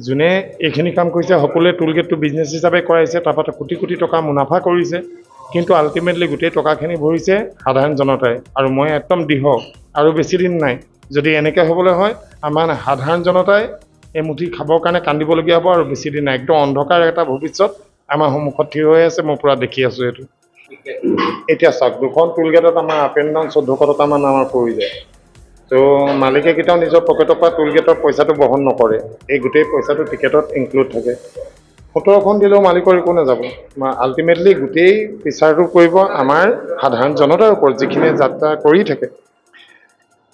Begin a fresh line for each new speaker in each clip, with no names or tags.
যোনে এইখিনি কাম কৰিছে, সকলোৱে টোলগেটটো বিজনেছ হিচাপে কৰাইছে, তাৰপৰা কোটি কোটি টকা মুনাফা কৰিছে। কিন্তু আল্টিমেটলি গোটেই টকাখিনি ভৰিছে সাধাৰণ জনতাই। আৰু মই একদম দৃঢ়, আৰু বেছি দিন নাই, যদি এনেকৈ হ'বলৈ হয়, আমাৰ সাধাৰণ জনতাই এমুঠি খাবৰ কাৰণে কান্দিবলগীয়া হ'ব। আৰু বেছি দিন নাই, একদম অন্ধকাৰ এটা ভৱিষ্যত আমাৰ সন্মুখত থিয় হৈ আছে। মই পূৰা দেখি আছোঁ এইটো। এতিয়া চাওক, দুখন টোলগেটত আমাৰ আপ এণ্ড ডাউন 1400 টকামান আমাৰ পৰি যায়। ত' মালিকে কেতিয়াও নিজৰ পকেটৰ পৰা টোলগেটৰ পইচাটো বহন নকৰে। এই গোটেই পইচাটো টিকেটত ইনক্লুড থাকে। 17খন দিলেও মালিকৰ একো নাযাব। আল্টিমেটলি গোটেই প্ৰেছাৰটো পৰিব আমাৰ সাধাৰণ জনতাৰ ওপৰত, যিখিনিয়ে যাত্ৰা কৰি থাকে।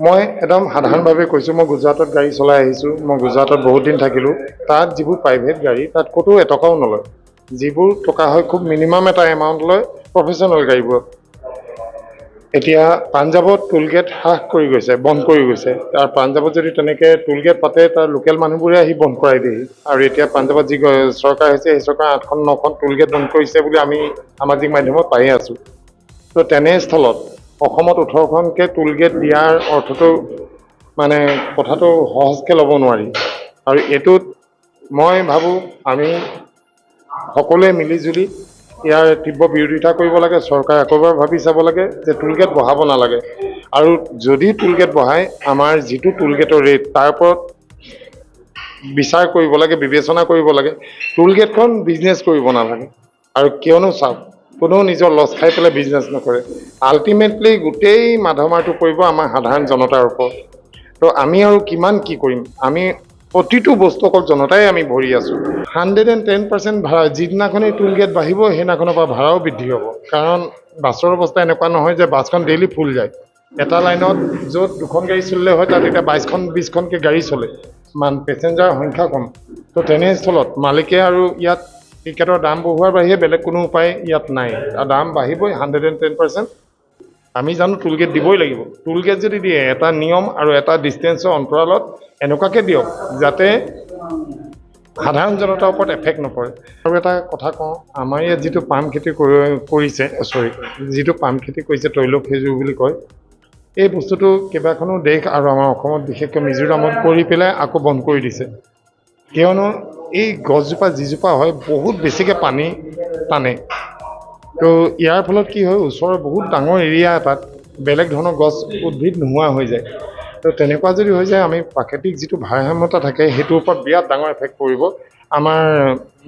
মই একদম সাধাৰণভাৱে কৈছোঁ, মই গুজৰাটত গাড়ী চলাই আহিছোঁ, মই গুজৰাটত বহুত দিন থাকিলোঁ। তাত যিবোৰ প্ৰাইভেট গাড়ী, তাত ক'তো এটকাও নলয়। যিবোৰ টকা হয়, খুব মিনিমাম এটা এমাউণ্ট লয় প্ৰফেচনেল গাড়ীবোৰত। এতিয়া পাঞ্জাৱত টোলগেট হ্ৰাস কৰি গৈছে, বন্ধ কৰি গৈছে। তাৰ পাঞ্জাৱত যদি তেনেকৈ টোলগেট পাতে, তাৰ লোকেল মানুহবোৰে আহি বন্ধ কৰাই দিয়েহি। আৰু এতিয়া পাঞ্জাৱত যি চৰকাৰ হৈছে, সেই চৰকাৰে আঠখন নখন টোলগেট বন্ধ কৰিছে বুলি আমি সামাজিক মাধ্যমত পায়ে আছোঁ। ত' তেনেস্থলত অসমত 18খনকৈ টোলগেট দিয়াৰ অৰ্থটো, মানে কথাটো সহজকৈ ল'ব নোৱাৰি। আৰু এইটোত মই ভাবোঁ, আমি সকলোৱে মিলিজুলি ইয়াৰ তীব্ৰ বিৰোধিতা কৰিব লাগে। চৰকাৰে আকৌ এবাৰ ভাবি চাব লাগে যে টোলগেট বঢ়াব নালাগে। আৰু যদি টোলগেট বঢ়ায়, আমাৰ যিটো টোলগেটৰ ৰেট, তাৰ ওপৰত বিচাৰ কৰিব লাগে, বিবেচনা কৰিব লাগে। টোলগেটখন বিজনেছ কৰিব নালাগে। আৰু কিয়নো চাওক, কোনেও নিজৰ লছ খাই পেলাই বিজনেছ নকৰে। আল্টিমেটলি গোটেই মাধমাৰটো পৰিব আমাৰ সাধাৰণ জনতাৰ ওপৰত। তো আমি আৰু কিমান কি কৰিম? আমি প্ৰতিটো বস্তু অকল জনতাই আমি ভৰি আছোঁ। 110% ভাড়া, যিদিনাখনেই টোলগেট বাঢ়িব, সেইদিনাখনৰ পৰা ভাড়াও বৃদ্ধি হ'ব। কাৰণ বাছৰ অৱস্থা এনেকুৱা নহয় যে বাছখন ডেইলি ফুল যায়। এটা লাইনত য'ত দুখন গাড়ী চলিলে হয়, তাত এতিয়া 22খন 20খনকৈ গাড়ী চলে, পেচেঞ্জাৰৰ সংখ্যা কম। তো তেনেস্থলত মালিকে আৰু ইয়াত টিকেটৰ দাম বঢ়োৱাৰ বাহিৰে বেলেগ কোনো উপায় ইয়াত নাই। আৰু দাম বাঢ়িবই 110%। আমি জানো টোলগেট দিবই লাগিব। টোলগেট যদি দিয়ে, এটা নিয়ম আৰু এটা ডিষ্টেঞ্চৰ অন্তৰালত এনেকুৱাকৈ দিয়ক, যাতে সাধাৰণ জনতাৰ ওপৰত এফেক্ট নপৰে। আৰু এটা কথা কওঁ, আমাৰ ইয়াত যিটো পাম খেতি কৰিছে, চৰি, যিটো পাম খেতি কৰিছে, তৈল খেজুৰ বুলি কয়, এই বস্তুটো কেইবাখনো দেশ আৰু আমাৰ অসমত, বিশেষকৈ মিজোৰামত কৰি পেলাই আকৌ বন্ধ কৰি দিছে। কিয়নো এই গছজোপা যিজোপা হয়, বহুত বেছিকৈ পানী টানে। তো ইয়াৰ ফলত কি হয়, ওচৰৰ বহুত ডাঙৰ এৰিয়া এটাত বেলেগ ধৰণৰ গছ উদ্ভিদ নোহোৱা হৈ যায়। তো তেনেকুৱা যদি হৈ যায়, আমি প্ৰাকৃতিক যিটো ভাৰসাম্যতা থাকে, সেইটোৰ ওপৰত বিৰাট ডাঙৰ এফেক্ট পৰিব। আমাৰ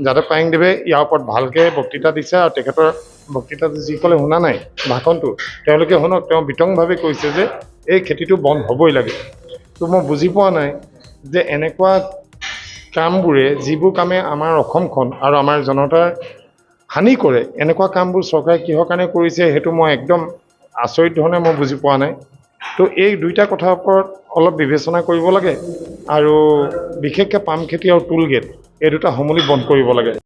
যাদৱ পায়েংদেৱে ইয়াৰ ওপৰত ভালকৈ বক্তৃতা দিছে। আৰু তেখেতৰ বক্তৃতাটো যিসকলে শুনা নাই ভাষণটো, তেওঁলোকে শুনক। তেওঁ বিতংভাৱে কৈছে যে এই খেতিটো বন্ধ হ'বই লাগে। তো মই বুজি পোৱা নাই যে এনেকুৱা কামবোৰে, যিবোৰ কামে আমাৰ অসমখন আৰু আমাৰ জনতাৰ হানি কৰে, এনেকুৱা কামবোৰ চৰকাৰে কিহৰ কাৰণে কৰিছে, সেইটো মই একদম আচৰিত ধৰণে মই বুজি পোৱা নাই। তো এই দুইটা কথাৰ ওপৰত অলপ বিবেচনা কৰিব লাগে আৰু বিশেষকৈ পাম খেতি আৰু টোল গেট, এই দুটা সমূলি বন্ধ কৰিব লাগে।